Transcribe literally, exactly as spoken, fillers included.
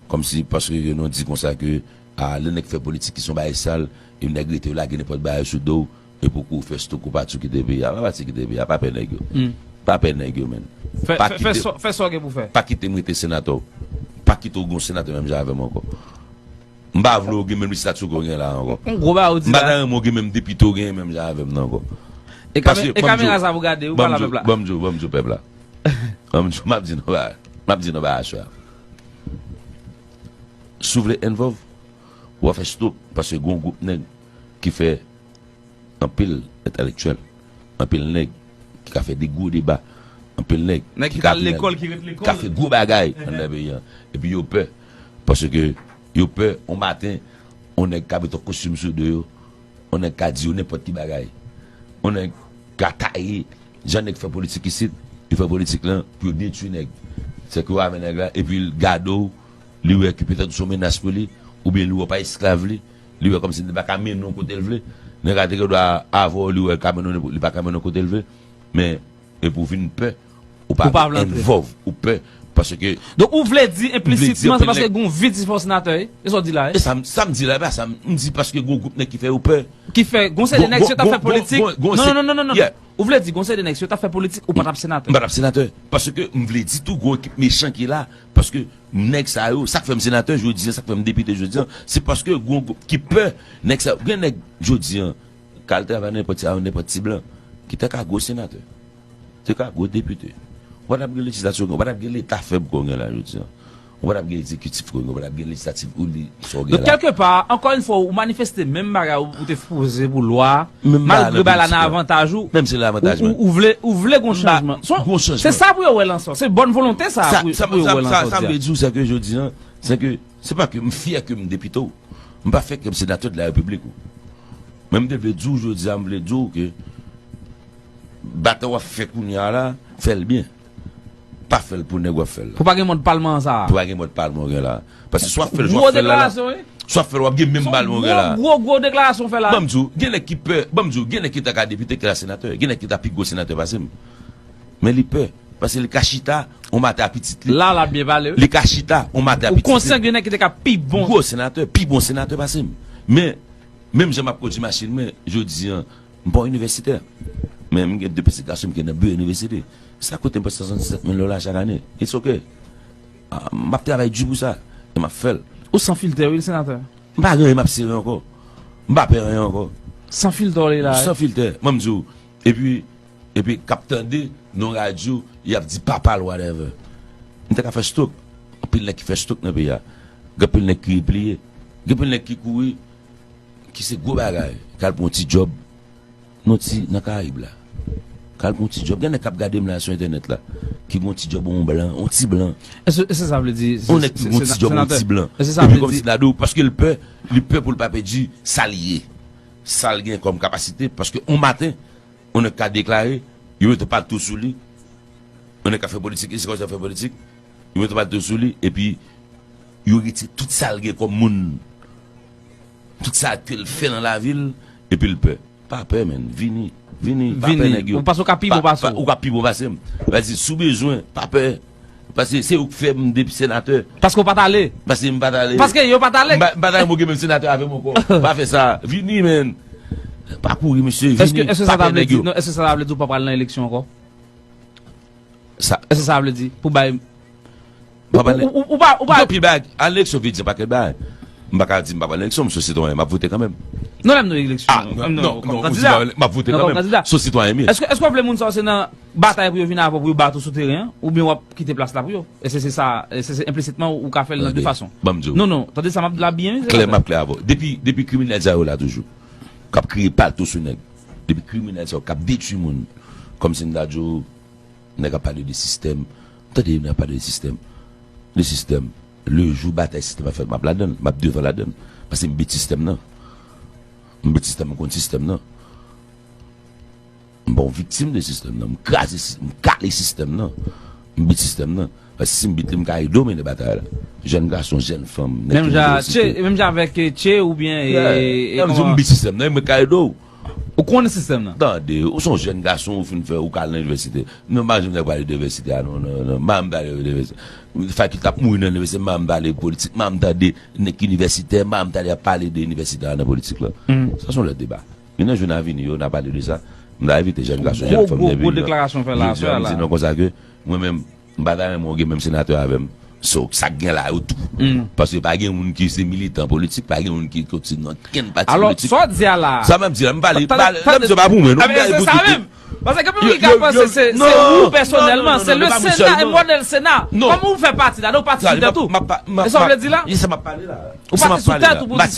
Kòmsi paske ke nou di konsa ke a, lè nèg fè politik ki se yon bagay sal, e nèg rete yo lage nenpòt bagay sou do w, e pou kou fè stok ou pati w kite peyi a. Pa pati kite peyi a, pa pè nèg yo. Pa pè nèg yo, menn. Fè, Pa fè, fè kite, sa, fè sa w gen pou fè. Pa kite m rete senatè w. Pa kite w gen yon senatè menm jan avè m ankò. M pa vle w gen menm estati ke w gen la ankò. Yon gwo bagay ou di M pa la. ta renmen w gen menm depite w gen menm jan avè m nan ankò. E Paske, kamè-, e ban m di w, kamera sa pou gade, ou ban m pale di w, avè pèp la. ban m di w, ban m di w pèp la. Ban m di w, m ap di nou bagay. M ap di nou bagay aswè a. Si w vle involve, w a fè stok, paske gon gwoup nèg ki fè anpil entèlektyèl, anpil nèg ki ka fè de gwo deba, anpil nèg Nèg ki ki ka al vin lekòl, ki ret lekòl. ka fè gwo bagay anndan peyi an. Epi yo pè, paske yo pè, on maten, on nèg ka met on kostim sou do yo, on nèg ka di yo nenpòt ki bagay, on nèg ka taye, jan nèg fè politik isit, yo fè politik lan pou yo detwi nèg. Sèke yo avè nèg la, epi l gade w, li wè ke petèt ou se yon menas pou li, oubyen li wè w pa esklav li, li wè kòmsi li pa ka mennen w kote l vle. Nèg la te gen dwa avè w, li wè l ka mennen w, li pa ka mennen w kote l vle. Men, epi w vin pè, ou pa Ou pa vle vle antre. involve, ou pè, paske Donk, ou vle di m vle di enplisitman, se anpil paske nèg gon vid si fè w senatè, wi? E sa w di la, wi? E sa m, sa m di la, e pa sa m, m di paske gon gwoup nèg ki fè yo pè. Ki fè, gon seri de Gon, nèg, gon, si yo t ap gon, fè gon, politik. gon, gon Non, seri, non, non, non, non, non. yeah. Ou vle di, gon seri de nèg, si yo t ap fè politik, ou pa t ap senatè. M pa t ap senatè. Paske m vle di tou, gon ekip mechan ki la. Paske nèg sa yo, sa k fè m senatè jodi an, sa k fè m depite jodi an, se paske gon gwoup ki pè nèg sa yo. Gen nèg jodi an, k al travay nan nenpòt, nenpòt ti blan, ki te ka gwo senatè. Te ka gwo depite. Ou pa t ap gen lejizlatif, ou pa t ap gen leta fèb ke w gen la jodi an. Ou pa t ap gen egzekitif ke w gen, ou pa t ap gen lejislatif ou li sa w gen Donk, la. kèlkepa, ankò yon fwa, ou manifeste menm bagay ou, ou te sipoze pou lwa, Menm bagay malgre nan bagay la politik nan la. avantaj ou, Menm si l avantaj ou, mwen. ou, ou vle, ou vle gon M ba, chanjman. Son, gon se chanjman. sa pou yo wè l ansanm. Se bòn volonte sa Sa, pou, sa, pou yo sa, wè l sa, ansanm sa m jodi vle an. di w, se ke jodi an, se ke, se pa ke m fyè ke m depite w. M pa fyè ke m senatè de la repiblik ou. Men m te vle di w jodi a, m vle di w ke batay w ap fè kounye a la, fè l byen. Pa fè l pou nèg w ap fè l la. Pou pa gen mòd palman an sa a. Pou pa gen mòd palman w gen la. Paske si w ap fè l, jan w Gwo ap fè l la, la, deklarasyon, wi. si w ap fè l, w ap gen menm Se yon palman w gen gwo, la. gwo, gwo deklarasyon w fè la. Ban m di w, gen nèg ki pè, ban m di w, gen nèg ki ta ka depite, ki ta senatè. Gen nèg ki ta pi gwo senatè pase m. Men li pè. Paske li ka chita, on maten a pitit li. La, l ap byen pale, wi. Li ka chita, on maten a Ou pitit konsyan li. gen nèg ki te ka pi bon. Gwo senatè, pi bon senatè pase m. Men, menm jan m ap kondui machin mwen, jodi an, m pa yon inivèsitè. Men m gen de pitit gason m ki nan biwo inivèsite. Sa koute m prèske swasanndiset mil dola chak ane. It's ok. Ah, m ap travay di pou sa. E m ap fè l. Ou san filtè, wi, senatè. M pa gen anyen m ap sere ankò. M pa pè anyen ankò. San filtè w ye la, wi. San filtè. Mwen m di w. Epi, epi k ap tande nan radyo, y ap di papa l, whatever. M te ka fè stok. Anpil nèg ki fè stok nan peyi a. Gen anpil nèg ki repliye. Gen anpil nèg ki kouri, ki se gwo bagay. K al pran yon ti djòb. Nan ti, nan Karayib la. K al pran yon ti djòb. Gen nèg k ap gade m la sou entènèt la. Ki gen yon ti djòb, yon blan, yon ti blan. Èske, èske sa vle di, Yon nèg ki se, gen yon se, ti djòb, yon senatè, ti blan. Èske sa Epi vle kòmsi di l ado, paske l pè, li pè pou l pa pèdi sa l ye. Sa l gen kòm kapasite, paske yon maten, yon nèg ka deklare, yo mete palto sou li, yon nèg ka fè politik, se konsa fè politik, yo mete palto sou li, epi yo retire tout sa l gen kòm moun, tout sa ke l fè nan lavi l, epi l pè. Pa pè, menn, vini, vini, pa pè Vini. nèg yo. Ou panse w ka pi bon pase w. Ou ka pi bon pase m. Vas-y, si w bezwen, pa pè. Paske se ou k fè m depi senatè. Paske w pa t ale. Paske m pa t ale. Paske yo pa t ale. M pa, m pa t ale, mwen gen menm senatè avè m ankò. Pa fè sa. Vini, menn. Pa kouri, mesye. Èske, Vini. èske sa Pa ta pè vle nèg di, yo. non, èske sa ta vle di w pa pral nan eleksyon ankò? Sa. Èske sa vle di pou bay Pa pale. Ou, ou, ou pa, ou pa Gen anpil bagay. Al eleksyon vle di pakèt bagay. M pa ka di m pa pral eleksyon, m se sitwayen, m ap vote kanmenm. Non, lè m nan eleksyon, Ah, non, non, non, non, non, kòm ou di kandida. m ap vote Non, kòm kanmenm. kandida. Se sitwayen m ye. Èske, èske w vle moun sa yo se nan batay pou yo vin avè w pou yo bat ou sou teren an, oubyen w ap kite plas la pou yo? E se, se sa, e se, se enplisitman ou ka fè l nan de Tande, fason. ban m di w. Non, non, tande sa m ap di la byen, wi, Klè, senatè. m ap klè avè w. Depi, depi kriminèl sa yo la toujou, k ap kriye palto sou nèg. Depi kriminèl sa yo k ap detwi moun, kòmsi m ta di w, nèg ap pale de sistèm. Tande, nèg ap pale de sistèm. De sistèm. Le jou batay sistèm ap fèt, m ap ladan l, m ap devan ladan l. Paske m bet sistèm nan. M bet sistèm, m konn sistèm nan. M pa yon viktim de sistèm nan. M kraze, si- m kale sistèm nan. M bet sistèm nan. Paske si m bet li, m ka ede w mennen batay la. Jèn gason, jèn fanm, nèg Menm ki jan, vin Che, site. menm jan avèk, eh, Che oubyen, eh, Yeah. eh, Menm jan kòman? m bet sistèm nan, mwen ka ede w. Ou konnen sistèm nan. Tande, ou se yon jèn gason, ou fin fè, ou ka al nan inivèsite. Non, m pa janm tande pale de inivèsite a, non, non, non. M pa janm tande de inivèsite. Fakilte ap mouri nan inivèsite, m pa janm tande politik, m pa janm tande nèg ki inivèsitè, m pa janm tande y ap pale de inivèsite a nan politik la. Sa se yon lòt deba. Men nan jou n a vini yo, n a pale de sa. M ta envite jèn gason, jèn fanm nan peyi a. Jodi a m di nou konsa ke mwen menm, m pa ta renmen w gen menm senatè avè m. So, sa k gen la yo tou. Paske pa gen moun ki se militan politik, pa gen moun ki kontinye nan kenn pati politik. Alò, sa w di a la. Sa m ap di la, m pale, m pale, m di pa pou mwen, non, m pale pou tout. Paske gen moun ki ka panse se ou pèsonèlman, se le Sena, Edouard Sena. Kòm ou fè pati la, ou pati sou tèt ou. E sa w vle di la? Ou pati sou tèt ou pou di sa.